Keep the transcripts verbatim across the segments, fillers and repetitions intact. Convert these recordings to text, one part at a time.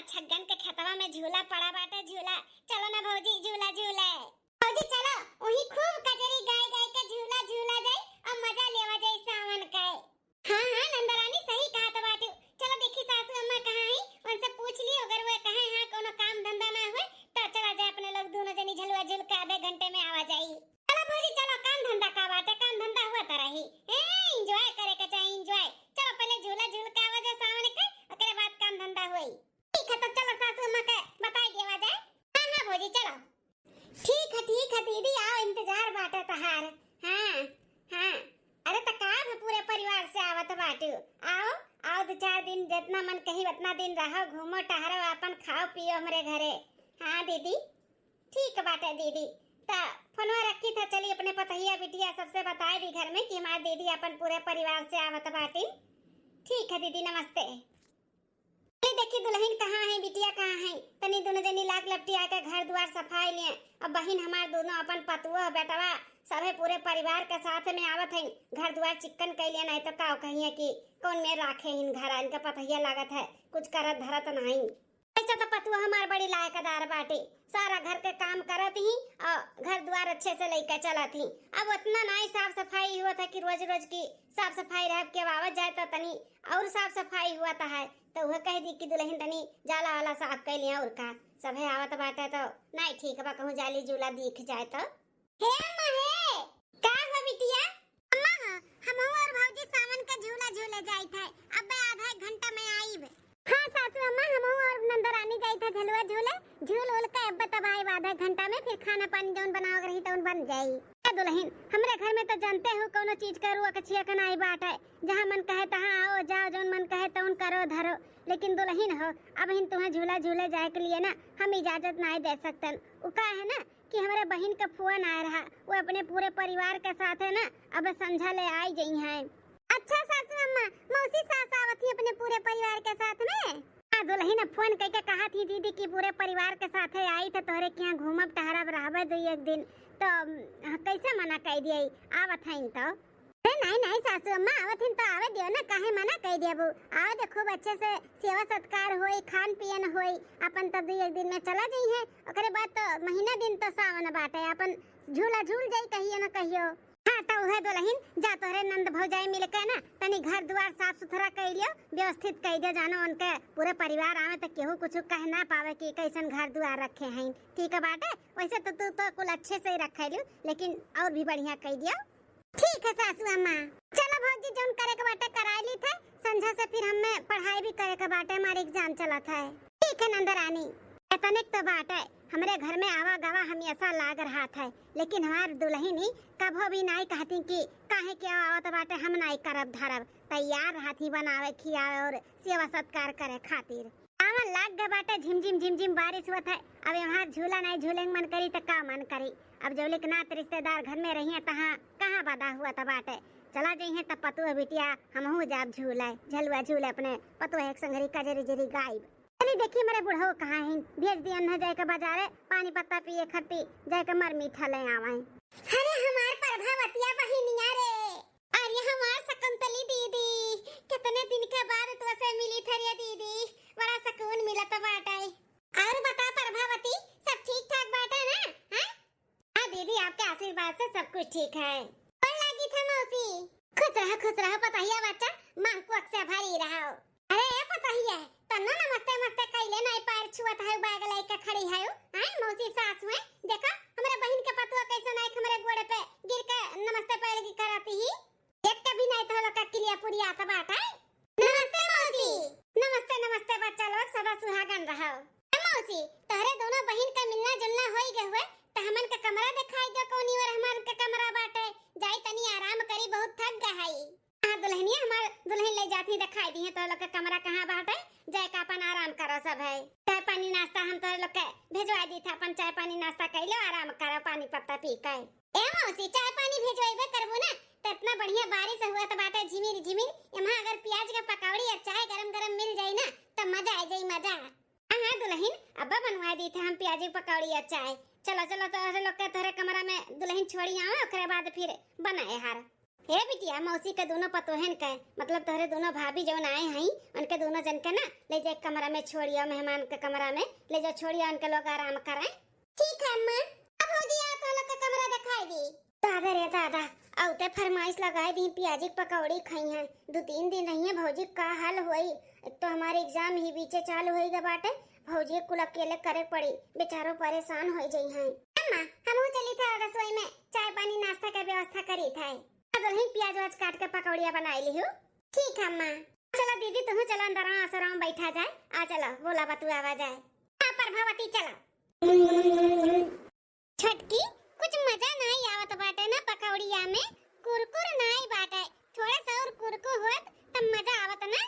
छग्गन के खेतवा में झूला पड़ा बाटे, झूला। चलो ना भौजी, झूला झूले। भौजी चलो, वही खूब कजरी गाय गाय के झूला झूला जाई और मजा लेवा जाई सावन के। हाँ हाँ नंदरानी, सही कहत बाटू। चलो देखी सासू अम्मा कहाँ है, उनसे पूछ ली, अगर वे कहे हाँ कोनो काम धंधा ना हुए तो चला जाए अपने लोग दोनों जनी झलुआ झूल के आधे घंटे में आवा जाई। चलो भौजी चलो, काम धंधा का बाटे, काम धंधा हुआ तो रही। ए, enjoy करे के चाही, enjoy। चलो पहले झूला झूल के आवा जा सावन के, ओकरे बाद काम धंधा होई। ठीक है, तो चलो सासू अम्मा के बताई देवा जाए। हाँ हाँ भौजी चलो। ठीक है, ठीक है दीदी, आओ, इंतजार बाटे तहार। हाँ हाँ। अरे तो का अब पूरे परिवार से आवत बाटू? आओ, आओ, दो चार दिन जितना मन कही उतना दिन रहो, घूमो टहरो, अपन खाओ पियो हमरे घरे। हाँ दीदी, ठीक बाटे दीदी। त फोनवा रखी था, चली अपने पतहिया बिटिया सबसे बताए दी घर में कि हमार दीदी अपन पूरे परिवार से आवत बाटी। ठीक है दीदी, नमस्ते। ये देखी दुलहिन कहाँ है, बिटिया कहाँ है? तनी दुनो जनी लाग लपटी आके घर दुआर सफाई लिए। अब बहिन हमार दोनों अपन पतुआ बेटवा सभे पूरे परिवार के साथ में आवत है, घर दुआर चिक्कन कैलिए, नहीं तो का कहिए कि कौन में राखे इन घर, इनका पतहिया लागत है, कुछ करत धरत नहीं। ऐसा तो पतुआ हमार बड़ी लायकदार बाटे, सारा घर के काम करत ही और घर दुआर अच्छे से लेके चलत ही। अब उतना नाई साफ सफाई हुआ था कि रोज रोज की साफ सफाई रह के आवत जाए तो तनी और साफ सफाई हुआ था है, तो वह कह दी कि दुलहिन तनी जाला वाला साफ कर लिया और का, सभे आवत बाटे तो नाई ठीक बा, कहूँ जाली जूला दिख जाए तो। हे अम्मा हे, का हो बिटिया? अम्मा हो, हमहू और भौजी सावन का झूला झूले जाइत है, अब आधा एक घंटा में आइब। हाँ सासू अम्मा, हमहू और नंदरानी जाइत है झलुआ झूले, झूल उल के अब तब आइब आधा एक घंटा में, फिर खाना पानी जौन बनावे के रही तौन बन जाई। ए दुलहिन, हमरे घर में तो जानते हो कोनो चीज का रुआ कछिया का नाई बाटे, जहाँ मन कहे तहाँ आओ जाओ, जौन मन कहे तौन करो धरो, लेकिन दुलहिन हो, अब हिन तुम्हें झूला झूले जाए के लिए ना हम इजाजत नाई दे सकतन। उ का है ना कि हमरे बहिन का फोन आए रहा, वो अपने पूरे परिवार के साथ है ना, अब संझा ले आई गई हैं। अच्छा सासू अम्मा, मौसी सास आवत ही अपने पूरे परिवार के साथ में? हाँ दुलहिन, अब फोन करके कहा थी दीदी कि पूरे परिवार के साथ है आई थे तोहरे के यहाँ घूमब टहरब रहबे दो एक दिन, तो हम कैसे मना कर दिए, आवत हैं तो। अरे नहीं नहीं सासू अम्मा, आवत हिन तो आवे दियो ना, काहे मना कर दिया बू? आवे दे, खूब अच्छे से सेवा सत्कार होई, खान पियन होई, अपन तब दो एक दिन में चला जाई है, ओकरे बाद तो महीना दिन तो सावन बाटे, अपन झूला झूल जाई कहियो ना कहियो। हाँ तो उहे दुलहिन, जा तोहरे नंद भौजाई मिल के ना तनी घर दुआर साफ सुथरा कर लियो, व्यवस्थित कर दियो, जानो उनके पूरे परिवार आवे तो केहू कुछ कह ना पावे कि कैसन घर दुआर रखे हैं। ठीक बाटे, वैसे तो तू तो कुल अच्छे से ही रखे लियो, लेकिन और भी बढ़िया कर दियो। ठीक है सासू अम्मा, चलो भौजी जौन करे के बाटे कराई ली थे, संझा से फिर हमें पढ़ाई भी करे के बाटे, हमारे एग्जाम चलत है। ठीक है नंदरानी, एतने तो बाटे, हमरे घर में आवा गवा हमेशा लाग रहा था, लेकिन हमार दुलहिन ही कभो भी नाई कहती कि काहे के आवत बाटे, हम नाई करब धरब, तैयार रहत ही बनावे खियावे और सेवा सत्कार करे खातिर। सावन लाग गए बाटे, झिमझिम झिमझिम बारिश हुआ था। अब यहाँ झूला नहीं झूले के मन करी तो का मन करी? अब जौलिक नात रिश्तेदार घर में रहिए तहाँ कहाँ बदा हुआ था बाटे। चला जइहे तब पतुआ बिटिया हमहू जाब झूले, झलुआ झूले अपने पतुआ एक संगरी कजरी जरी गाइब। चली देखी मेरे बुढ़ऊ कहाँ हैं, भेज दिया न जाए के बाजारे पानी पत्ता पिए खत्ती, जाए के मर मीठा ले आवे। अरे हमार प्रभावतिया बहिनिया रे, अरे हमार शकुंतली दीदी, कितने दिन के बाद तोसे मिली थरिया दीदी, बड़ा सुकून मिलत बाटे। और बता प्रभावती, सब ठीक ठाक बाटे ना? हैं? हाँ दीदी, आपके आशीर्वाद से सब कुछ ठीक है। गोड़ लागी था मौसी। खुश रहो, खुश रहो पतहिया बच्चा, माँ को अक्सर भरी रहो। अरे ए पतहिया, तन्नो नमस्ते मस्ते कैले नाई, पैर छुअत है, बैग लेके खड़ी है। आए मौसी सास हुए, देखा हमरे बहिन के पतुआ कैसे नाई हमरे गोड़े पे गिर के नमस्ते पैर की कराती ही। एक के भी नाई तो लोग किलिया पुरिया था बाटे। नमस्ते मौसी। नमस्ते नमस्ते बच्चा लोग, सदा सुहागन रहो। ए मौसी, तोहरे दोनों बहिन का मिलना जुलना होई गए हुए, तो हमन का कमरा दिखाई दो, कौनी ओर हमन का कमरा बाटे, जाई तनी आराम करी, बहुत थक गए हई। हाँ दुलहिनिया, हमार दुलहिन ले जाती दिखाई दी है तो लोग का कमरा कहाँ बाटे, जाए का अपन आराम करो सब है। चाय पानी नाश्ता हम तोहरे लोग के भेजवा दी था, अपन चाय पानी नाश्ता कर लो, आराम करो पानी पत्ता पी के। ए मौसी, चाय पानी भेजवाइबे करबू ना, त इतना बढ़िया बारिश हुआ त बाटे झिमिर झिमिर, एमा अगर प्याज के पकौड़ी और चाय गरम गरम मिल जाई ना, त मजा आ जाई मजा। हाँ हाँ दुलहिन, अब्बा बनवा दी थे हम प्याज के पकौड़ी और चाय। चलो चलो, तोहरे लोग के तोहरे कमरा में दुलहिन छोड़ी आवे, ओकरे बाद फिर बनाए हार। ए बिटिया, मौसी के दोनों पतोहन के, मतलब तोहरे दोनों भाभी जौन आए हईं, उनके दोनों जन के ना ले जाए कमरा में छोड़िया, मेहमान के कमरा में ले जाए छोड़िया, उनके लोग आराम करें। ठीक है अम्मा। अब भौजी आ तो लोग के कमरा दिखाई दी। दादा रे दादा, औते फरमाइश लगाए दी, पियाजी के पकौड़ी खाई हैं। दो तीन दिन रहिए भौजी, का हाल होई। एक तो हमारे एग्जाम ही बीचे चालू होई गए बाटे, भौजी कुल अकेले करे पड़ी, बेचारो परेशान हो जाई हैं। अम्मा, हमहू चली था रसोई में, चाय पानी नाश्ता के व्यवस्था करी था। आ दुलहिन, पियाज वाज काट के पकौड़िया बनाई लिहू। ठीक है अम्मा। चला दीदी, तुहू चला अंदर, आसरा में बैठा जाए। आ चला, बोला बतुआवा जाए। हाँ प्रभावती, चला। छोटकी, कुछ मजा नाई आवत बाटे ना पकौड़िया में, कुरकुर नाई बाटे। थोड़ा सा और कुरकुर होत तब मजा आवत ना।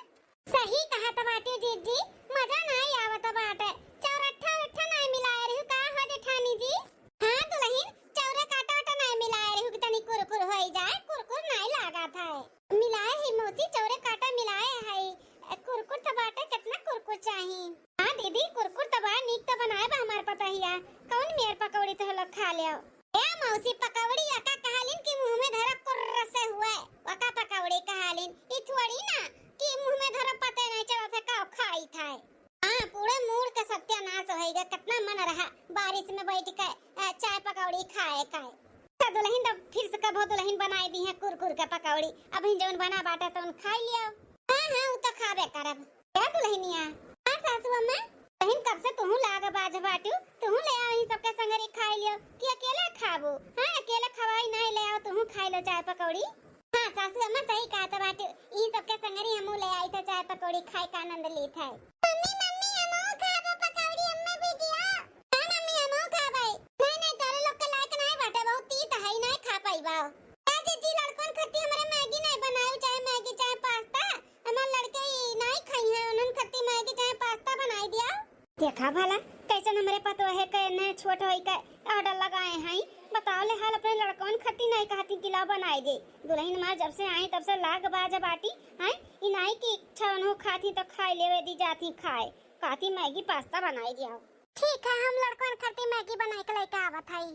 सही कहत बाटे जीजी, मजा नाई आवत बाटे। चौरट्ठा उट्ठा नाई मिलाए रहू का हो जेठानी जी? हाँ दुलहिन, चौरे काटा उटा नाई मिलाए रहू कि तनी कुरकुर होई जाए, कुरकुर नाई लागत है। मिलाए ही मौसी, चौरे काटा मिलाए है। कुरकुर त बाटे, कितना कुरकुर चाही? हाँ दीदी, कुरकुर त बा, नीक त बनाए बा हमार पतोहिया। कौन मेर पकौड़ी तो लोग खा लेव? ए मौसी, पकौड़ी अका कहालिन कि मुंह में धरब कुर्र से हुए, वका पकौड़ी कहालिन। ई थोड़ी ना कि मुंह में धरब पते नहीं चलत है का खाई था। हाँ, पूरे मूड का सत्यानाश होइगा। कितना मन रहा बारिश में बैठ के, अ, चाय पकौड़ी खाए का। त दुलहिन, तब फिर से कबो दुलहिन बनाई दी है कुरकुर के पकौड़ी। अबहिन जौन बना बाटे तौन खाई लियो। हाँ, हाँ, उ तो खाबे करब। ए दुलहिनिया। हाँ सासू अम्मा। दुलहिन, कब से तुहू लाग बाज बाटू, तुहू ले आओ ही सबके संगरी खाई लियो कि अकेले खाबू? हाँ, अकेले खवाई नहीं, ले आओ तुहू खाई लो चाय पकौड़ी। हाँ सासू अम्मा, सही कहत बाटू, ई सबके संगरी हमू ले आई तो चाय पकौड़ी खाए का आनंद लीत है। मम्मी, मम्मी, हमहू खाबो पकौड़ी, अम्मा भी दिया। हाँ मम्मी, हमहू खाबै। नहीं, नहीं, तोरे लोग के लायक नहीं बाटे, बहुत तीत है, नहीं खा पाइबा। ए जीजी, लड़कन खातिर हमरे मैगी नहीं बनायो, चाहे मैगी, चाहे पास्ता। हमार लड़के ई नहीं खाई हैं, उन्हन खातिर मैगी, चाहे पास्ता बनाई दिया। देखा भला, कैसन हमरे पतोहे के ने छोट होई के ऑर्डर लगाए हैं। बताओ ले हाल, अपने लड़कन खातिर नहीं कहती कि लाओ बनाई दे। दुलहिन मार जब से आई तब से लाग बाज बाटी हैं, ई नहीं कि इच्छा उन्हों खाती तो खाई लेवे दी जाती खाए। कहती मैगी पास्ता बनाई दिया। ठीक है, हम लड़कन खातिर मैगी बनाई के लेके आवत हई।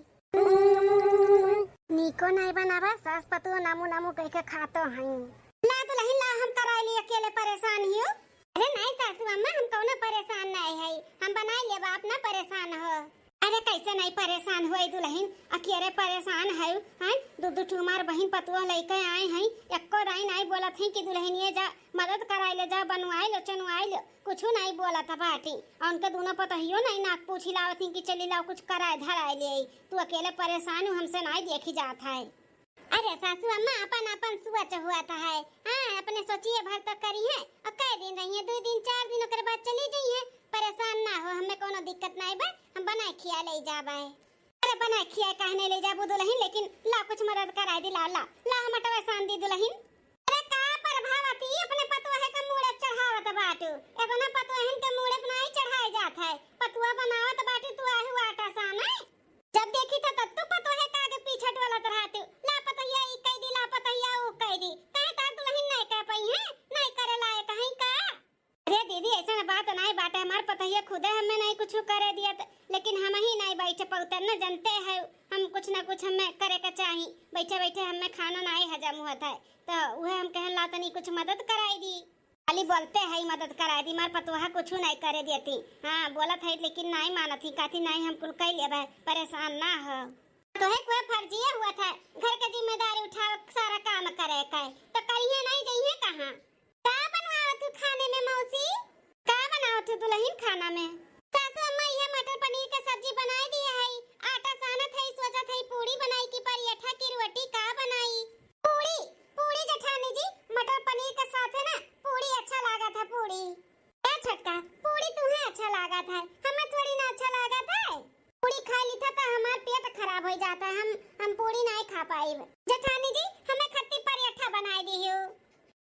नीको नहीं बनावा, सास पतोह नामू नामू कह के खातो हई। ला दुलहिन ला, हम कराई ली, अकेले परेशान हियो। अरे नहीं सासू अम्मा, हम कौनो परेशान नहीं है, हम बनाई लेबा, आप ना परेशान हो। अरे कैसे नहीं परेशान होई दुलहिन, अकेले परेशान है, हैं? दू दू ठो हमार बहिन पतोह लेके आए हैं, एको दाई नहीं बोलत हैं कि दुलहिनिए जा मदद कराई ले, जा बनवाई लो, चनवाई लो। कुछु नाई बोलत बाटी। और उनके दोनों पतोहियो नाई नाक पूछ हिलावत ही कि चली लाओ कुछ कराए धराए ले आई। तू अकेले परेशान हूँ, हमसे नाई देखी जात है। अरे सासू अम्मा, अपन अपन सोच हुआ था है। हाँ, अपने सोचिए भर तो करी है। और कई दिन रही है, दो दिन चार दिन, ओकरे बाद चली जाई है। परेशान ना हो, हमें कोनो दिक्कत नाई बा, हम बनाए खिया ले जाबे। अरे बनाए खिया कहने ले जाबू दुलहिन, लेकिन ला कुछ मदद कराए दी, ला, ला, ला हम अटवे सान दी दुलहिन। अरे का प्रभावती, अपने पतोहे का मूड़े चढ़ावत बाटू? इतना पतोहन के मूड़े पे नाई चढ़ाए जात है। पतुआ बनावत बाटू, तू आहू आटा साने। जब देखी था तब तू पतोहे का आगे पीछे डोलत रहतू। ला पतोहिया ई कह दी, ला पतोहिया ऊ कह दी। काहे तार दुलहिन नाई कह पाई है? नाई करे लायक है का? अरे दीदी, ऐसन बात नाई बाटे, हमार पतोहिया खुदे हमें नाई कुछ करे दियत, लेकिन हम ही नाई बैठ पौते न, जनते है हम कुछ ना कुछ हमें करे के चाही। बैठे बैठे हमें खाना नाई हजम हुआ था, तो उहे हम कहन ला तनी कुछ मदद कराई दी। खाली बोलते है मदद कराई दी, हमार पतोहा कुछ नाई करे देती। हाँ बोलत है लेकिन नाई मानत ही, कहती नाई हम कुल कई लेबे, परेशान ना हो। तोहे कोई फर्जिया हुआ था, घर के जिम्मेदारी उठाव, सारा काम करे का, तो करिए नाई जइए कहाँ? का बनवावत हू खाने में मौसी? का बनावत हू दुलहिन खाना में? सासू अम्मा, यह मटर पनीर का सब्जी बनाई दिए है, आटा सानत है, सोचत है पूड़ी बनाई कि पराठा की रोटी का बनाई? पूड़ी, पूड़ी जेठानी जी, मटर पनीर के साथ है ना पूड़ी अच्छा लागा था पूड़ी। ए छोटका, पूड़ी तुम्हें अच्छा लागा था, हमें थोड़ी ना अच्छा लागा था। पूड़ी खा ली था तो हमार पेट खराब हो जाता है, हम हम पूड़ी नहीं खा पाई। जेठानी जी, हमें खत्ती पराठा बनाई दी हो।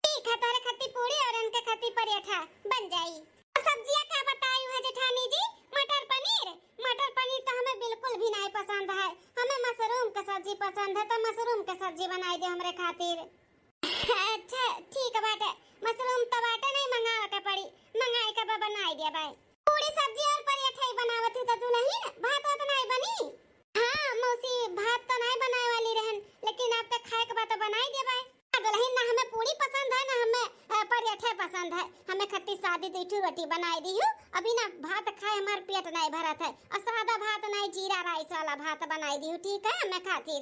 ठीक है, तोरे खत्ती पूड़ी और इनके खत्ती पराठा बन जाई। और सब्जियां का बताई हुआ जेठानी जी? मटर पनीर। मटर पनीर तो हमें बिल्कुल भी नहीं पसंद है, हमें मशरूम के सब्जी पसंद है, तो मशरूम के सब्जी बनाई दे हमरे खातिर। अच्छा ठीक बाटे, मशरूम तो बाटे नहीं, मंगावे के पड़ी, मंगाई के बा बनाई दे बाय। पूरी सब्जी और पराठा ही बनावत हूँ तो दुलहिन, भात वात नहीं बनी? हाँ मौसी, भात तो नहीं बनाए वाली रहन, लेकिन आपके खाए के बाद तो बनाई दे बाय। आधी दुई ठो रोटी बनाई दिहु, अभी ना भात खाए हमार पेट नहीं भरत है, और सादा भात नहीं, जीरा राइस वाला भात बनाई दिहु, ठीक है, हमें खातिर।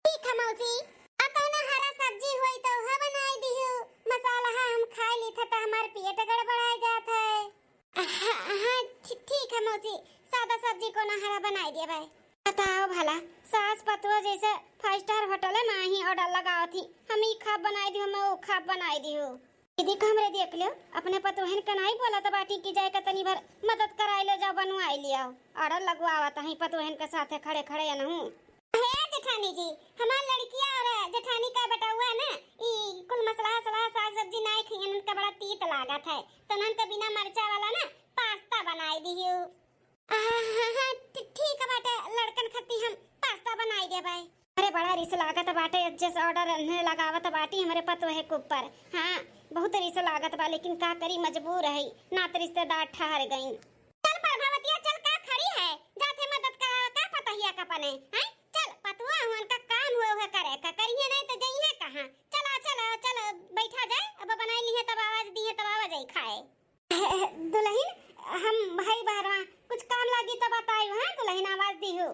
ठीक है मौसी। आ कौनो हरा सब्जी होई तो वह बनाई दिहु, मसाला है हम खाए ली था तो हमार पेट गड़बड़ाए जात है। हाँ, हाँ, ठी-, ठीक है मौसी, सादा सब्जी कौनो हरा बनाई दिया भाई। बताओ भला, सास पतोह जैसे five star hotel है ना, ही order लगावत ही, हम ई खाब बनाई दिहु, मैं वो खाब बनाई दिहु। दीदी को हमरे देख लियो, अपने पतोहन के नहीं बोलत बाटी कि जाए के तनी भर मदद कराई लो, जाओ बनवाई लियो। Order लगवावत ही पतोहन के साथे खड़े खड़े अनहू। हे जेठानी जी, हमार लड़किया और जेठानी का बेटउआ ना, ई कुल मसलहा सलहा साग सब्जी नाई खइहन, उनका बड़ा तीत लागत है, तो उन्हन के बिना मरचा वाला ना पास्ता बनाई दिहु। हाँ, हाँ, हाँ, ठी-, ठीक बाटे, लड़कन खती हम पास्ता बनाई देबै। अरे बड़ा रिस लागत बाटे, जस order उन्हें लगावत बाटी हमरे पतोहे के ऊपर। हाँ, बहुत रिस लागत बा, लेकिन का करी, मजबूर है, नात रिश्तेदार ठहर गईं। चल प्रभावतिया, चल, का खड़ी है, जाथे मदद करावे का पतोहिया का अपने, हैं? चल, पतोहा हुअन का काम हुए, उहे करे का, करिहे नहीं तो जइहे कहाँ। चला, चला, चल, बैठा जाए, अब बनाई लिहे तब आवाज दिहे तब आवाज आई खाए। दुलहिन, हम भाई बहरवा, कुछ काम लागी तो बताई, हाँ दुलहिन, आवाज दिहु।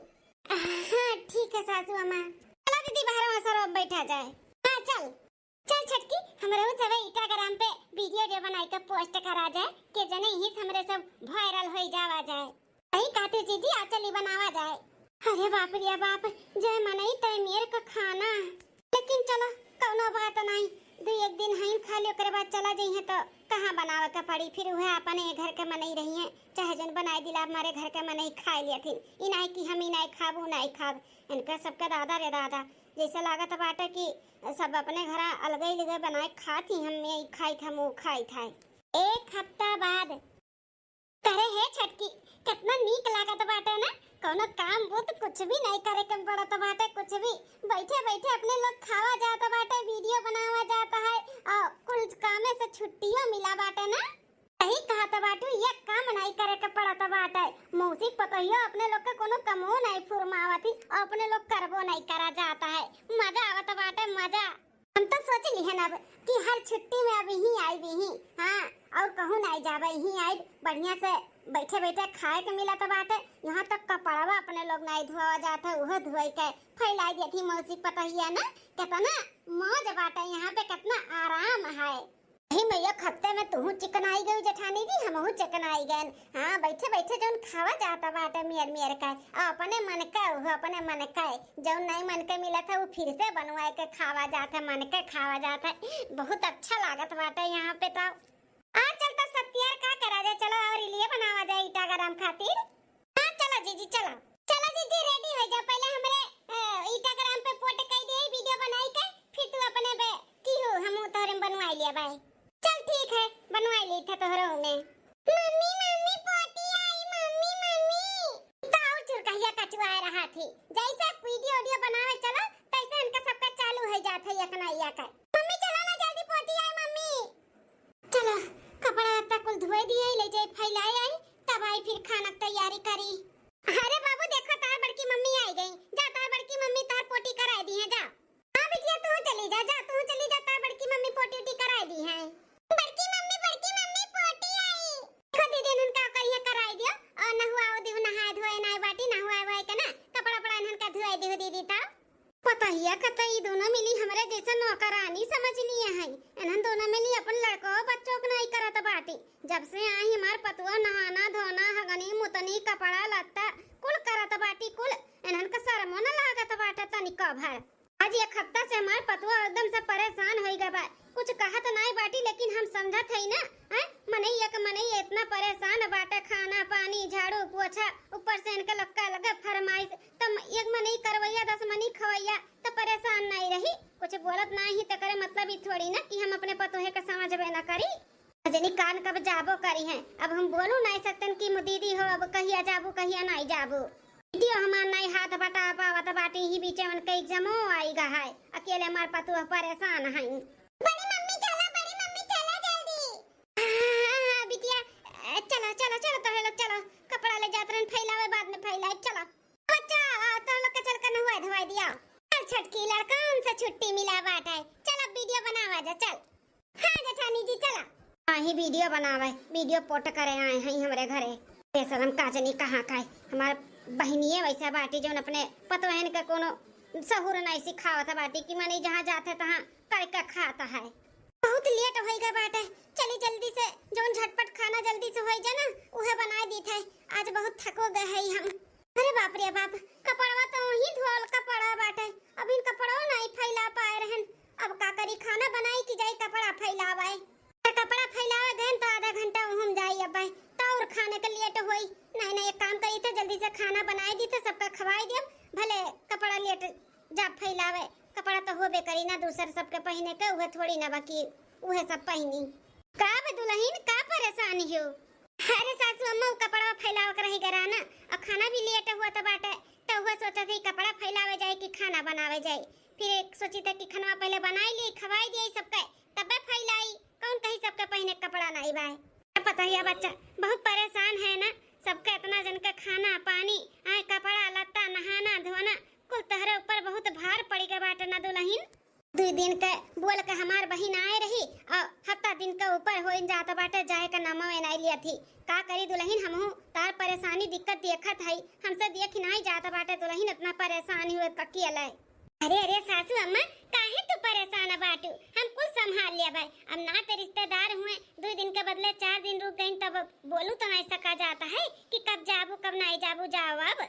हाँ, ठीक है सासू अम्मा। चला दीदी, बहरवा सरो बैठा जाए। हाँ, चल। चल छटकी, हमरहू सबे Instagram पे video जो बनाई के post करा जाए, के जने यही से हमरे सब viral होई जावा जाए। सही कहते जीजी, आ चली बनावा जाए। अरे बाप रे बाप, जय मनई तय मेर का खाना। लेकिन चलो, कौनो बात नहीं, दू एक दिन हईन खा ले, ओकरे बाद चला जइहे तो कहाँ बनावे के पड़ी, फिर उहे अपने घर के मनई रहिए, चाहे जन बनाए दिला, हमारे घर के मनई खाए लियथिन। ई नहीं कि हम ई नहीं खाब, ऊ नहीं खाब। इनका सबके दादा रे दादा, जैसे लागत बाटे कि सब अपने घर अलगे अलगे बनाए खात ही, हम ये खाइत, हम वो खाइत है। एक हफ्ता बाद। करे हे छटकी, कितना नीक लागत बाटे ना, कौनो काम बूत कुछ भी नहीं करे के पड़त बाटे, कुछ भी बैठे बैठे अपने लोग खावा जात बाटे, video बनावा जात है और कुल कामे से छुट्टियों मिला बाटे ना। सही कहत बाटू, ये काम नहीं करे के पड़त बाटे। मौसी पतोहियो अपने लोग के कोनो कमो नहीं फुरमावत ही और अपने लोग करबो नहीं करा जात है। मजा आवत बाटे, मजा। हम तो सोच लिहन अब कि हर छुट्टी में अब यहीं आइब ही, हाँ, और कहूँ नहीं जाबे, यहीं आइब, बढ़िया से बैठे बैठे खाए के मिलत बाटे। यहाँ तक कपड़वा अपने लोग नहीं धोवा जात है, उहो धोए के फैलाई देत ही मौसी पतोहिया ना, कितना मौज बाटे यहाँ पे, कितना आराम है। यही में एक हफ्ते में तुहू चिकनाई गई जेठानी जी, हमहू चिकनाई गए। हाँ, बैठे बैठे जौन खावा जाता बाटे मियर मियर का, आ अपने मन का, वो अपने मन का, जौन नहीं मन के मिलत है, वो फिर से बनवाए के खावा जात है, मन के खावा जात है। बहुत अच्छा लागत बाटे यहाँ पे तो। आ चल तो सत्यार का करा जाए, चलो और लिए बनावा जाए ईटा गरम खातिर। हाँ, चलो जीजी, चलो। चलो जीजी, ready हो जा, पहले हमरे, अ, Instagram पे post कर दिए video बनाई के, फिर तू अपने पे की हो, हम तोहरे में बनवाई लिया भाई। चल ठीक है, बनवाई ली था तोहरे में। मम्मी, मम्मी, पोटी आई, मम्मी, मम्मी। तो और चुरकहिया कचुआ रहा थी, जैसे video audio बनावे चलो, तैसे इनका सबका चालू हो जात है यकना यकर। मम्मी चलो ना जल्दी, पोटी आई मम्मी। चलो, कपड़ा लत्ता कुल धोए दिए, ले जाए फैलाए आई, तब आई फिर खाना की तैयारी करी। अरे बाबू, देखो तार बड़की मम्मी आई गई, जा तार बड़की मम्मी तार पोटी कराए दी है, जा। हाँ बिटिया, तू चली जा, जा तू चली जा, तार बड़की मम्मी पोटी उटी कराए दी है। बड़की मम्मी, बड़की मम्मी पोटी आई। देखो दीदी, उनका करिए कराए दियो, और नहुआओ दियो, नहाए धोए नाई बाटी, नहुआए वुआए के ना, कपड़ा उपड़ा इनका धोए दियो दीदी, तब। पतोहिया का तो ई दोनों मिली हमरे जैसे नौकरानी समझ लिए हैं। इन्हन दोनों मिली अपन लड़को बच्चों के नहीं करत बाटी। जब से आई हमार पतोह नहाना धोना, हगनी मुतनी, कपड़ा लत्ता कुल करत बाटी कुल। इन्हन का शर्मो न लागत बाटे तनिको भर। आज एक हफ्ता से हमार पतोह एकदम से परेशान होई गए बा। कुछ कहत नाई बाटी, लेकिन हम समझत हई ना, हैं? मनई एक मनई इतना परेशान बाटे, खाना पानी, झाड़ू पोछा, ऊपर से इनके लोग का अलग फरमाइश। त एक मनई करवैया, दस मनई खवैया, त परेशान नाई रही। कुछ बोलत नाई ही, त करे मतलब ई थोड़ी ना कि हम अपने पतोहे के समझबे ना करी। जनी कान कब जाबो करी हैं, अब हम बोलू नाई सकतन कि मु-, दीदी हो, अब कहिया जाबू, कहिया नाई जाबू। दीदियो हमार नाई हाथ बटा पावत बाटी, ही बीचे उनके examओ आई गा है, अकेले हमार पतोह परेशान हैं। बड़ी मम्मी चला, बड़ी मम्मी चला जल्दी। हाँ, हाँ, हाँ, बिटिया, अ, चलो, चलो, चलो, तोहे लोग चलो, कपड़ा ले जात रहन, फैलावे बाद में फैलाए, चलो। बच्चा, आ, तोहे लोग के चल के नहुआ धुआई दिया। चल छोटकी, लड़कन से छुट्टी मिला बाटे, चल अब video बनावा जा, चल। हाँ जेठानी जी, चला। हाँ, ही video बनावे, वीडियो पोस्ट करे आए हैं हमरे घरे। बेशरम का जनी कहाँ का है। हमार बहिनिये वैसा बाटी जौन अपने पतोहन के कोनो सहूर नहीं सिखावत बाटी कि मने जहाँ जाते तहाँ करके खात है। बहुत लेट होई गए बाटे, चली जल्दी से जौन झटपट खाना जल्दी से होई जाए ना, उहे बनाए दीत है। आज बहुत थको गए है हम। अरे बाप रे बाप, कपड़वा तो वहीं धोल कपड़ा बाटे, अब इन कपड़वा नहीं फैला पाए रहन। अब का करी, खाना बनाई कि जाई कपड़ा फैलावे? त कपड़ा फैलावे गए तो आधा घंटा हम जाई अब, त और खाने के लेट होई। नहीं नहीं, एक काम करी थे, जल्दी से खाना बनाए दी थे, सबका खवाई दियो, भले कपड़ा लेट जा फैलावे। कपड़ा तो होबे करी ना दूसर सबके पहने के, उहे थोड़ी ना बाकी उहे सब पहनी। का बे दुल्हन, का परेशान हो? अरे सासू अम्मा, उ कपड़ा फैलावे के रही गरा ना, और खाना भी लेट हुआ था बाटे, तो हुआ सोचा थी कपड़ा फैलावे जाए कि खाना बनावे जाए। फिर एक सोची था कि खाना पहले बनाई ली, खवाई दिए सबके, तबे फैलाई। कौन कही सबके पहने कपड़ा नहीं बाए? पता ही है बच्चा, बहुत परेशान है ना, सबके इतना जन के खाना पानी, आए कपड़ा लत्ता, नहाना धोना, कुल तहरे ऊपर बहुत भार पड़ी गए बाटे ना दुल्हन। दुई दिन के बोल के हमार बहिन आए रही और हफ्ता दिन के ऊपर होइन जात बाटे, जाए के नामवे नाई लिया थी। का करी दुल्हन, हमहू तार परेशानी दिक्कत देखत हई, हमसे देख नाई जात बाटे दुल्हन, इतना परेशान हुए ककियल है। अरे अरे सासू अम्मा, काहे तू परेशान बाटू? हम कुल संभाल लेबै। अब नाते रिश्तेदार हुए, दुई दिन के बदले चार दिन रुक गईं, तब बोलू तो नहीं सका जाता है कि कब जाबू कब नहीं जाबू, जाओ अब।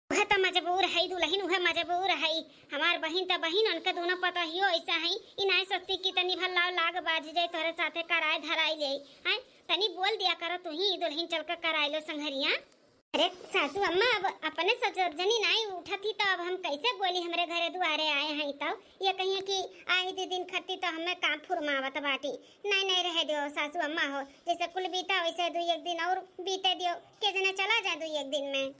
उहे त मजबूर है दुल्हन, उहे मजबूर है। हमार बहिन त बहिन, उनके दोनों पतोहियो ऐसा है। ई नाय सोचती कि तनी भर लाव लाग बाज जाए, तोहरे साथे कराए धराई ले। हैं, तनी बोल दिया करो तू ही, दुल्हन चल के कराए लो संघरिया। अरे सासू अम्मा, अब अपने सब जनी नाई उठत ही तो अब हम कैसे बोली? हमरे घरे दुआरे आए हैं तो ये कहिए कि आई दीदिन खट्टी तो हमें काम फुरमावत बाटी। नहीं नहीं, रहे दियो सासू अम्मा हो, जैसे कुल बीता वैसे दुई एक दिन और बीते दियो, के जने चला जाए दुई एक दिन में।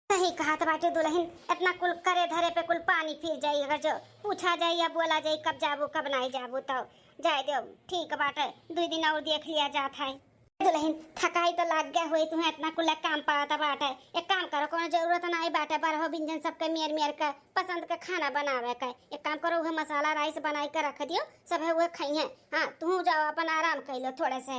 सही कहत बाटे दुल्हन, इतना कुल करे धरे पे कुल पानी फिर जाई, अगर जो पूछा जाए या बोला जाए कब जाबू कब नहीं जाबू, तो जाए दो, ठीक बाटे, दुई दिन और देख लिया जात है। दुल्हन, थकाई तो लाग गया होई तुम्हें, इतना कुल काम पड़त बाटे। एक काम करो, कोनो जरूरत नहीं बाटे, बारहो बिंजन सबके मेर मेर के पसंद के खाना बनावे के। एक काम करो, उहे मसाला राइस बनाई के रख दियो, सब है उहे खाइए। हाँ, तू जाओ, अपन आराम कर लो थोड़े से।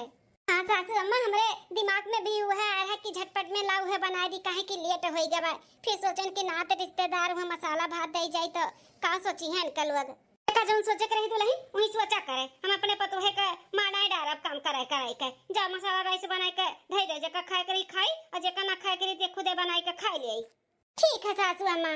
हाँ सासू अम्मा, हमरे दिमाग में भी उहे आ रहा कि झटपट में ला उहे बना दी, काहे कि लेट होई गवा। फिर सोचन कि नात रिश्तेदार उहे मसाला भात दे जाई तो का सोची है इनका लोग। एका जौन सोचे के रही दुल्हन, वही सोचा करे। हम अपने पतोहे के मानाए डारब काम कराए कराए के। जा मसाला राइस बनाए के धई दे, जेका खाए के रही खाई, और जेका ना खाए के रही ते खुदे बनाए के खाई ले। ठीक है सासू अम्मा।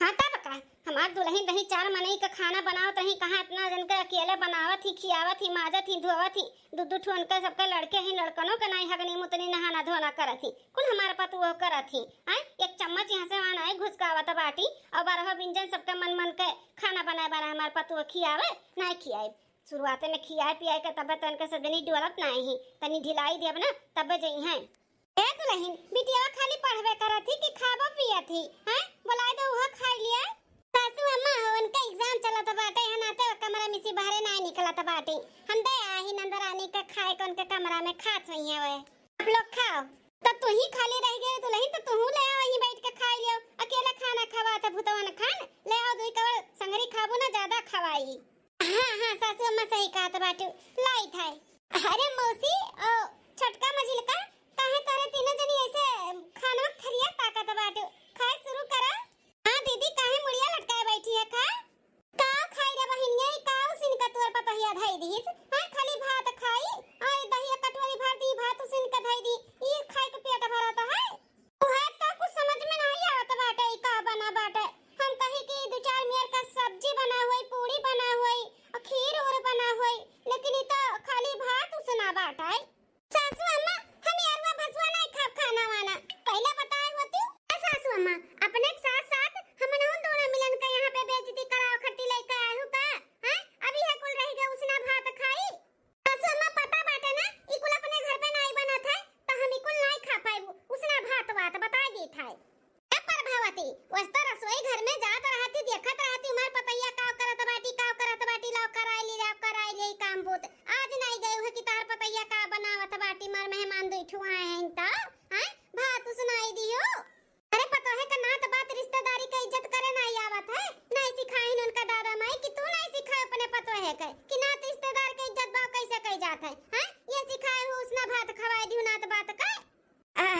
हाँ तब का, हमार दुल्हन रही, चार मनई का खाना बनावत रही, कहाँ इतना जन के अकेले बनावत ही, खियावत ही, माजत ही, धोवत ही, दू दू ठो उनके सबके लड़के ही, लड़कनों के नाई हगनी मुतनी नहाना धोना करत ही, कुल हमार पतुओ करत ही। आय, एक चम्मच यहाँ से वहाँ नाई घुसकावत बाटी, और बारह बिंजन सबके मन मन के खाना बनाए बनाए हमार पतुओ खियावे, नाई खियाए। शुरुआते में खियाए पियाए के तबे तो इनके सब जनी डोलत नाई ही, तनी ढिलाई देब ना, तबे जई हैं। ए दुल्हन, बिटिया खाली पढ़बे करत ही कि खाबो पियत ही? हैं? बोलाए दो, उहो खाई लिया। सासू अम्मा हो, उनका एग्जाम चलत बाटे, है नाते वो कमरा में से बाहरे नाई निकलत बाटे। हम दे आही नंदरानी के खाए के उनके कमरा में खात हुई है वे। आप लोग खाओ। तो तू ही खाली रह गए दुल्हन, तो तू ले आओ, वहीं बैठ के खाई लियो। अकेला खाना खवात भुतवन खान, ले आओ दुई कवर संगरी खाबो ना, ज्यादा खवाई। हाँ, हाँ, सासू अम्मा सही कहत बाटू, लाइत है। अरे मौसी, ओ, छोटका मझिलका, काहे तोहरे तीनों जनी ऐसे खानवा के थरिया ताकत बाटू? खाए शुरू करा। हाँ दीदी, काहे मुड़िया लटकाए बैठी है, खा। का खाई रे बहिनिया, ई का उसिन का तोर पतोहिया धई दीस? हाँ, खाली भात खाई, आ दहिया कटोरी भर दी, भात उसिन का धई दी, ई खाए के पेट भरत है? उहे तो कुछ समझ में नहीं आवत बाटे, ई का बना बाटे। हम कही कि दू चार मेर का सब्जी बना होई, पूड़ी बना होई, और खीर उर बना होई, लेकिन ई तो खाली भात उसना बाटे। सासू अम्मा, हम अरुआ भसुआ नहीं खाब खाना वाना, पहले बताए होती। ए सासू अम्मा, अपने के साथ साथ हमनहुन दोनों मिलन के यहाँ पे बेइज्जती करावे खातिर लेके आए हो का? हैं? अभी है कुल रह गए उसना भात खाई। सासू अम्मा, पता बाटे ना, ई कुल अपने घर पे नाई बनत है, तो हम ई कुल नाई खा पाइबू। उसना भात वात बताई देत है। ए प्रभावती, वस्ता रसोई घर में जात रहती, देखत रहती, हमार पतैया काव करत बाटी, काव करत बाटी, लाव कराई ली, लाव कराई ली काम बूत। आज नाई गए हुए कि तार पतैया का बनावत बाटी, मार मेहमान दुई ठो आए हैं तो, हैं? भात उसनाई दियो। अरे पतोहे का नात बात रिश्तेदारी के इज्जत करे नाई आवत है, नाई सिखाइन उनका दादा माई कि तू नाई सिखाए अपने पतोहे के कि नात रिश्तेदार के इज्जत भाव कैसे कई जात है, हैं? ये सिखाए हो उसना भात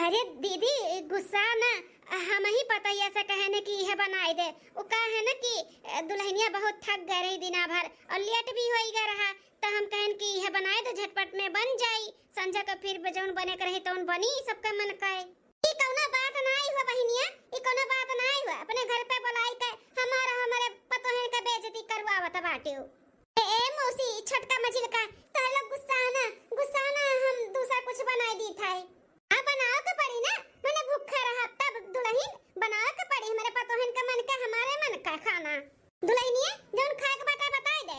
अरे दीदी, गुस्सा ना, हम ही पतोहिया से कहे न कि इहे बनाई दे। उ का है ना कि, अ, दुल्हनिया बहुत थक गए रही दिना भर और लेट भी होई गए रहा, तो हम कहन कि इहे बनाई दे, झटपट में बन जाई, संझा के फिर जौन बने के रही तौन बनी, सबका मन का है। ई कौनो बात नाई हुआ बहिनिया, ई कौनो बात नाई हुआ। अपने घर पे बुलाई के हमारा, हमारे पतोहन का बेइज्जती करवावत बाटे हो। ए, ए मौसी, छोटका मझिलका, तोहरे लोग गुस्सा ना, गुस्सा ना, हम दूसरा कुछ बनाई दीत है। आ बनावे के पड़ी ना, मने भूखा रहब तब दुलहिन, बनावे के पड़ी हमरे पतोहन के मन के, हमारे मन का खाना। दुलहिनिया, जौन खाए के बाटे बताई दे।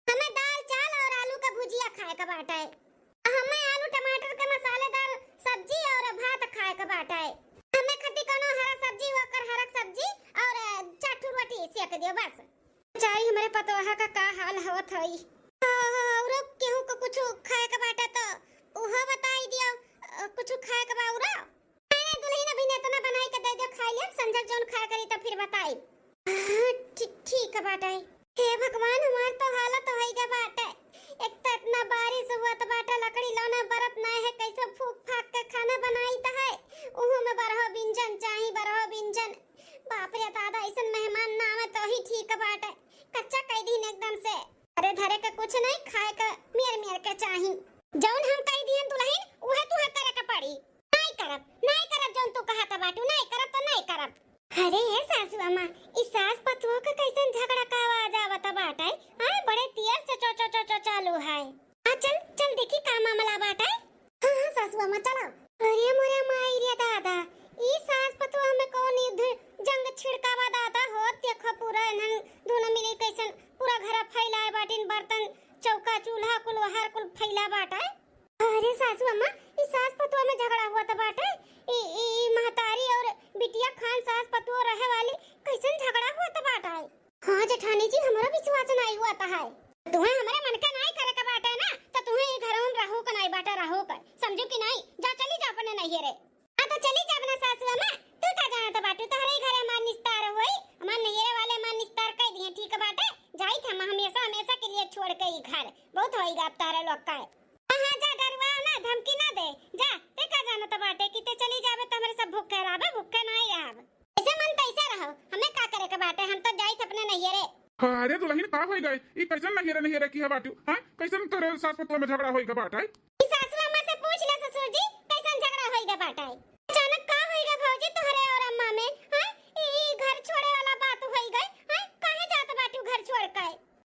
हमें दाल चावल और आलू का भुजिया खाए के बाटे। हमें आलू टमाटर के मसालेदार सब्जी और भात खाए के बाटे। हमें खती कौनो हरा सब्जी, ओकर हरा सब्जी और चार ठो रोटी सेक दियो बस। चाही हमरे पतोहा का का हाल होत होई। हाँ, हाँ, औरो केहू को कुछ खाए के बाटे तो उहो बताई दियो। अ, कुछ खाए के बा औरो? अरे दुलहिन, अभी ने इतना बनाई के दे दियो, खाई लेब, संझक जौन खाए करी तो फिर बताई। हाँ, ठी-, ठीक बाटे। हे भगवान, हमार तो हालत होई गे बाटे। एक तो इतना बारिश हुआ तो बाटे, लकड़ी लौना बरत ना है, कैसे फूक फाक के खाना बनाई तो है। उहू में बरहो बिंजन चाही, बरहो बिंजन। बाप रे दादा, ऐसन मेहमान ना आवे तो ही ठीक बाटे। कच्चा कई दिन एकदम से। अरे धरे के कुछ नहीं, खाए के मेर मेर के चाही। जौन हम कई दिहन दुलहिन, उहे तुहे करे के पड़ी। नाई करब, नाई करब, जौन तू कहत बाटू, नाई करब तो नाई करब। अरे ए सासू अम्मा, ई सास पतोह के कैसन झगड़ा का आवाज आवत बाटे? हाँ, बड़े तेज से चो चो चो चो चालू है। आ चल, चल देखी का मामला बाटे। हाँ, हाँ, सासू अम्मा, चलो। अरे मोरे माई रे दादा, ई सास पतोह में कौन युद्ध जंग छिड़कावा दादा हो? देखो पूरा इन्हन दोनों मिली कैसन पूरा घर फैलाए बाटिन, बर्तन, चौका, चूल्हा, कुल ओहार कुल फैला बाटे। अरे सासू अम्मा, ई सास पतोह में झगड़ा हुआ त बाटे। ई, ई, ई महतारी और बिटिया खान सास पतोह रहे वाली कैसन झगड़ा हुआ त बाटे। हाँ जेठानी जी, हमरो विश्वास नाई हुआ त है। तुहे हमरे मन के नाई करे के बाटे ना, तो तुहे ई घर में रहू के नाई बाटे, रहू के। समझू कि नाई? जा, चली जा अपने नैहरे। हाँ तो चली जा अपना सासू अम्मा, तू का जानत बाटू, तोहरे ही घरे हमार निस्तार होई, हमार नैहरे वाले हमार निस्तार कई दिए, ठीक बाटे? जाइत हम हमेशा हमेशा के लिए छोड़ के ई घर, बहुत होई गा अब तोहरे लोग का। हाँ, हाँ, जा डरवा ना, धमकी ना दे, जा, ते का जानत बाटे कि ते चली जाबे त हमरे सब भूखे रहबे, भूखे नाई रहब। जैसे मन तैसे रहो, हमें का करे के बाटे, हम तो जाइत अपने नैहरे। हाँ, अरे दुलहिन, का होई गए? ई कैसन नैहरे नैहरे की है बाटू? हाँ, कैसन तोरे सास पतोह में झगड़ा होई गा बाटे? ई सासू अम्मा से पूछ ले ससुर जी, कैसन झगड़ा होई गा बाटे? अचानक का होई गा भौजी तोहरे और अम्मा में? हाँ, ई, ई घर छोड़े वाला बात होई गए? हाँ, काहे जात बाटू घर छोड़ के?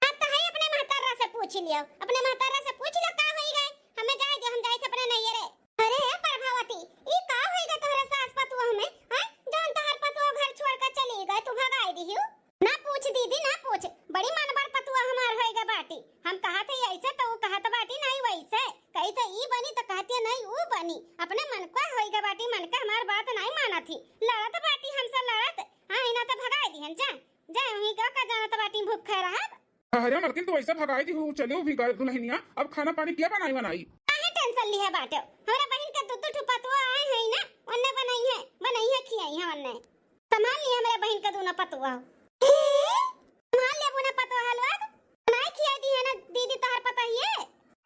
आप तो है अपने महतारा से पूछ लियो, अपने महतारा से पूछ लियो का होई गए? हमें जाए दियो, हम जाइत अपने नैहरे। अरे हे प्रभावती, ई का होई गा तोहरे सास पतोह में? हैं? जौन तोहर पतोह घर छोड़ के चली गए, तू भगाई दिहियो? ना पूछ दीदी, ना पूछ, बड़ी मनबड़ पतोह हमार होई गा बाटी। हम कहत हई ऐसे तो ऊ कहत बाटी नहीं वैसे, कही तो ई बनी तो कहती नहीं ऊ बनी, अपने मन का होई गा बाटी, मन का हमार बात नहीं मानत ही, लड़त बाटी हमसे लड़त। हाँ, इना तो भगाई दिहन, जा, जा, वहीं का, का जानत बाटी भूखे रहब। अरे मलकिन, तू ऐसे भगाई दी हूँ, चलो भी गए दुलहिनिया, अब खाना पानी क्या बनाई बनाई? काहे टेंशन लिहे बाटे? हमरा बहिन के दू दू ठो पतोह आए हैं ना, ओन्ने बनई है, बनई है, खियाई है ओन्ने। संभाल लिहे हमरे बहिन के दोनों पतोह। संभाल लेबू ना पतोह लोग, बनाई खियाई दी है ना दीदी तोहर पतोहिए।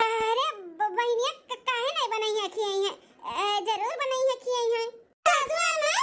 अरे ब-, बहिनिया क-, काहे नहीं बनई है, खियाई है? अ, जरूर बनई है, खियाई है। सासू अम्मा?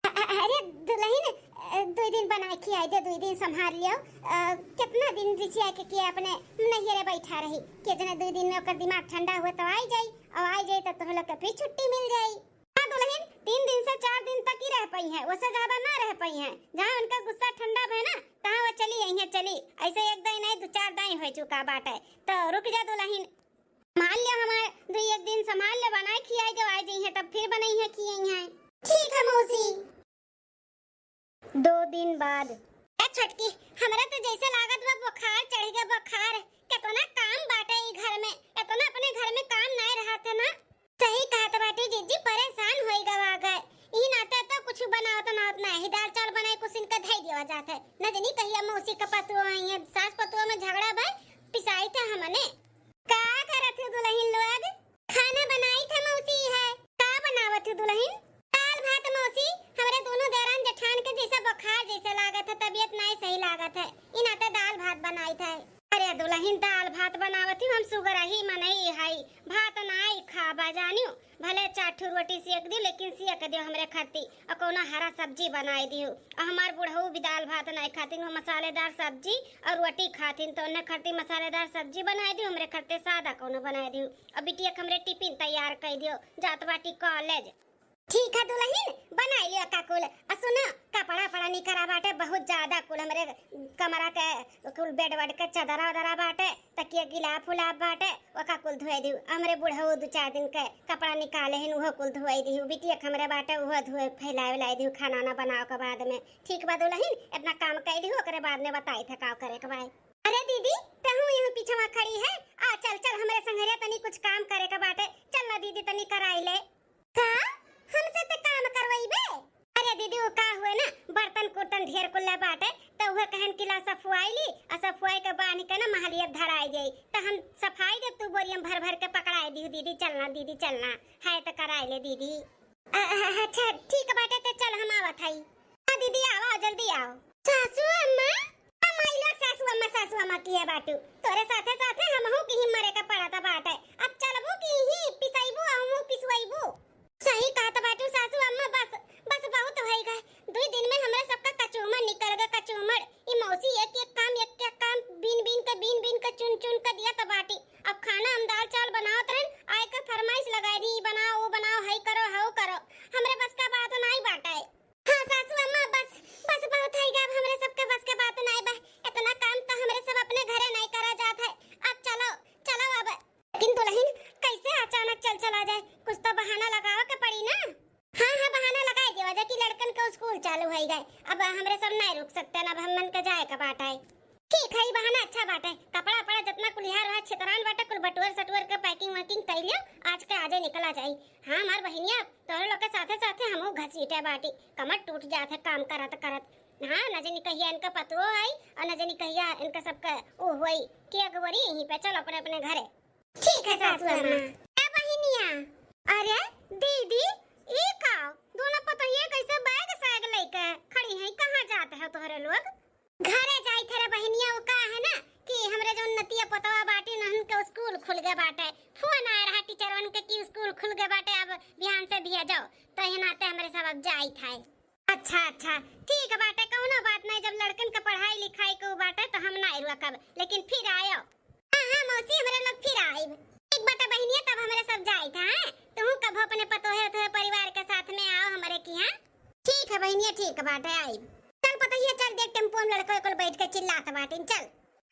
अ-, अ-, अरे दुलहिन, अ, दुई दिन बनाए खियाई दे, दुई दिन संभाल लियो। अ, कितना दिन रिसिया के, के अपने नैहरे बैठा रही, के जने दुई दिन में ओकर दिमाग ठंडा हुए तो आई जाई, और आई जाई तो तोह लोग के फिर छुट्टी मिल जाई। हाँ दुलहिन, तीन दिन से चार दिन तक ही रह पई है, उससे ज्यादा ना रह पई है। जहाँ उनका गुस्सा ठंडा भए ना, तहाँ वो चली आई है, चली। ऐसे एक दाई नहीं, दो चार दाई हो चुका बाटे, तो रुक जा दुलहिन। संभाल ले हमार, दुई एक दिन संभाल ले, बनाए खियाई, जब आ जाई है तब फिर बनई है खियाई है। ठीक है मौसी। दो दिन बाद। ए छोटकी, हमरा तो जैसे लागत बा बुखार चढ़ गया, बुखार। कितना काम बाटे ई घर में, इतना अपने घर में काम नाय रहत है ना। सही कहत बाटी जीजी, परेशान होई गवा गए। ई नाते तो कुछ बनावत नावत ना ही, दाल चावल बनाए कुछ इनका धई देवा जात है। न जनी कहिया मौसी का पतुआ आई है, सास पतुआ में झगड़ा भय, पिसाई थे हमने। का करत हो दुलहिन लोग? खाना बनाई था मौसी है। का बनावत हो दुलहिन? दाल भात मौसी, हमरे दोनों देरान जेठान के जैसे बुखार जैसे लागत है, तबीयत नाई सही लागत है, ई नाते दाल भात बनाई था। अरे दुलहिन, दाल भात बनावत ही, हम सुगरही मनई हई, भात नाई खाबा जानियो, भले चार ठो रोटी सेक दियो, लेकिन सेक दियो हमरे खाती, और कौनो हरा सब्जी बनाई दियो। और हमार बुढ़ऊ भी दाल भात नाई खातिन, वो मसालेदार सब्जी और रोटी खातिन, तो उन्हें खाती मसालेदार सब्जी बनाई दियो, हमरे खाते सादा कौनो बनाई दियो। और बिटिया के हमरे टिफिन तैयार कर दियो, जात बाटी कॉलेज। ठीक है दुलहिन, बनाई लियो का कुल। और सुनो, कपड़ा पड़ा निकरा बाटे बहुत ज्यादा कुल, हमरे कमरा के कुल बेड वेड के चदरा उदरा बाटे, तकिया गिलाफ उलाफ बाटे, ओका कुल धोए दियो। हमरे बुढ़ऊ दू चार दिन के कपड़ा निकाले हिन, उहो कुल धोए दियो। बिटिया के हमरे बाटे, उहो धोए फैलाए उलाए दियो खाना ना बनावे के बाद में। ठीक बा दुलहिन, इतना काम कर दियो, ओकरे बाद में बताई थे का करे के बा। अरे दीदी, तहूँ यहूँ पीछवा खड़ी है, आ चल चल हमरे संगरिया, तनी कुछ काम करे के बाटे, चल ना दीदी तनी कराई ले। का? हमसे ते काम करवइबे? अरे दीदी, वो का हुए ना, बर्तन कुर्तन ढेर कुल्ला बाटे, त उहे कहन कि ला सफुआई ली, आ सफुआई के बान्ह के ना महलिया धराई जाई। त हम सफाई देब, तू बोरियम भर भर के पकड़ाई दियो दीदी, चलना दीदी चलना, है त कराई ले दीदी। अ-, अ-, अच्छा ठीक बाटे, ते चल हम आवत हई। हाँ दीदी, आओ, आओ, जल्दी आओ। सासू अम्मा, अम्मा, ई लोग सासू अम्मा, सासू अम्मा किहे बाटू। तोरे साथे साथे हमहू के ही मरे के पड़त बाटे। अब चलबू कि ही पिसैबू, हमहू पिसवैबू। सही कहत बाटू सासू अम्मा, बस, बस बहुत होई गए। दुई दिन में हमरे सबका कचूमर निकल गए, कचूमर। ई मौसी एक एक काम, एक एक काम बीन बीन के, बीन बीन के, चुन चुन के दिया त बाटी। अब खाना हम दाल चावल बनावत रहन, आए के फरमाइश लगाई दी, "ई बनाओ, वो बनाओ, हई करो, हऊ करो।" हमरे बस का बात नाई बाटे। हाँ सासू अम्मा, बस, बस बहुत है गा, अब हमरे सबके बस के बात नाई बा। इतना काम तो हमरे सब अपने घरे नाई करा जात है। अब चलो, चलो अब। लेकिन दुलहिन, कैसे अचानक चल चला जाए? कुछ तो बहाना लगावे के पड़ी ना। हाँ, हाँ, बहाना लगाई दियो जा कि लड़कन के स्कूल चालू होई गए, अब हमरे सब नाई रुक सकते ना, अब हमन के जाए के बाटे। ठीक है, ई बहाना अच्छा बाटे। कपड़ा वपड़ा जितना कुलिहार रहा, छितरान बाटे, कुल बटुअर सटुअर के packing वैकिंग कर लियो, आज के आजे निकला जाई। हाँ, हमार बहिनिया, तोहरे लोग के साथे साथे हमहू घसीटे बाटी, कमर टूट जात है काम करत करत। हाँ, न जानी कहिया इनका पतुओ आई और न जानी कहिया इनका सबका ऊ होई कि अगवरी यहीं पे चलो अपने अपने घरे। ठीक है सासू अम्मा। ए बहिनिया, अरे दीदी, ई का? दोनों पतोहिया कैसे बैग सैग लेके खड़ी हैं? कहाँ जात है तोहरे लोग? घरे जाई थे रे बहिनिया, वो का है ना कि हमरे जौन नतिया पतवा बाटी न, उनके स्कूल खुल गए बाटे। फोन आए रहा टीचरवन के कि स्कूल खुल गए बाटे, अब बिहान से भेजो, तो ये नाते हमरे सब अब जाई थे। अच्छा, अच्छा, ठीक बाटे, कौनो बात नहीं, जब लड़कन के पढ़ाई लिखाई के बाटे तो हम ना रुकब, लेकिन फिर आयो। हाँ, हाँ, मौसी, हमरे लोग फिर आइब। ठीक बाटे बहिनिया, तब हमरे सब जाइत है, हैं? तुहू कभो अपने पतोहे उतोहे परिवार के साथ में आओ हमरे किहाँ। ठीक है बहिनिया, ठीक बाटे, आइब। चल पतोहिया, चल देख, टेम्पो में लड़को कुल बैठ के चिल्लात बाटिन, चल।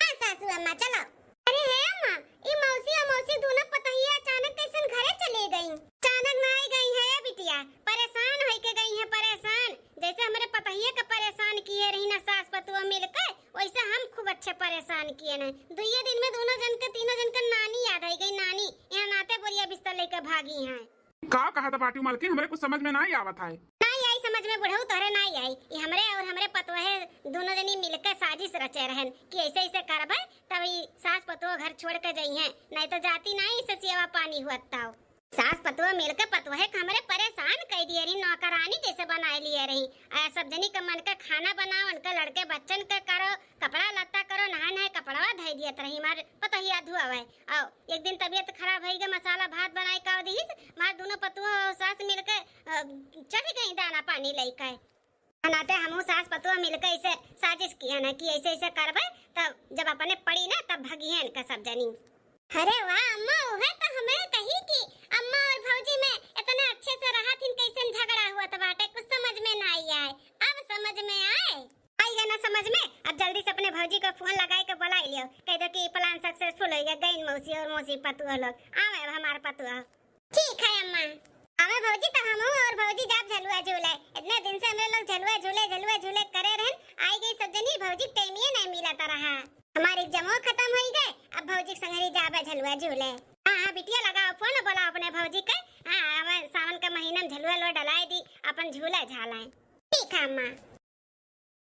हाँ सासू अम्मा, चलो। अरे हे अम्मा, ई मौसी और मौसी दोनों पतोहिया अचानक कैसन घरे चली गईं? अचानक ना आई गई है ये बिटिया, परेशान होई के गई है, परेशान। जैसे हमरे पतोहिया के परेशान किए रही ना सास पतोह मिलके, वैसे हम खूब अच्छे परेशान किए न। दुइये दिन में दोनों जन के, तीनों जन के नानी याद आई गई, नानी। यहाँ नाते बोरिया बिस्तर लेके भागी हैं। का कहत बाटू मलकिन, हमरे कुछ समझ में नाई आवत है। नाई आई समझ में बुढ़ऊ, तोहरे नाई आई। ये हमरे और हमरे पतोहे दोनों जनी मिलके साजिश रचे रहन कि ऐसे ऐसे करबे, तब ई सास पतोह घर छोड़ के जइहें, नहीं तो जाती नाई, इसे सेवा पानी हुअत ताऊ। सास पतोह मिलके पतोहे के हमरे परेशान कई दिए रही, नौकरानी जैसे बनाए लिए रही। आ सब जनी के मन के खाना बनाओ, उनके लड़के बच्चन के करो, कपड़ा लत्ता करो, नहाए नहाए कपड़वा धई दियत रही। हमार पतोहिया धुआवे। आओ, एक दिन तबियत खराब होई गए, मसाला भात बनाए का दिहिस, हमार दोनों पतोह और सास मिलके, अ, चली गई दाना पानी लेके। नाते हमहू सास पतोह मिलके ऐसे साजिश किया ना कि ऐसे ऐसे करबे, तब जब अपने पड़ी ना, तब भगिहन का सब जनी। अरे वाह अम्मा, उहे तो हमें कही कि अम्मा और भौजी में इतना अच्छे से रहा थिन, कैसन झगड़ा हुआ तो बाटे, कुछ समझ में ना आई आए। अब समझ में आए, आई गए ना समझ में। अब जल्दी से अपने भौजी को फोन लगाए के बुलाई लियो, कह दो कि प्लान सक्सेसफुल हो गया, गई मौसी और मौसी पतुआ लोग, आवे अब हमार पतुआ। ठीक है अम्मा। अबे भौजी, तो हम और भौजी जाब झलुआ झूले। इतने दिन से हमरे लोग झलुआ झूले, झलुआ झूले करे रहन। आई गई सब जनी, भौजी के टाइमिए नहीं मिला तो रहा। हमारे एग्जामो खत्म होई गए, अब भौजी के संगरी जाबे झलुआ झूले। हाँ, हाँ, बिटिया लगाओ फोन, बोला अपने भौजी के। हाँ, हमें सावन का महीना में झलुआ लो डलाई दी, अपन झूला झालाएं। ठीक है अम्मा।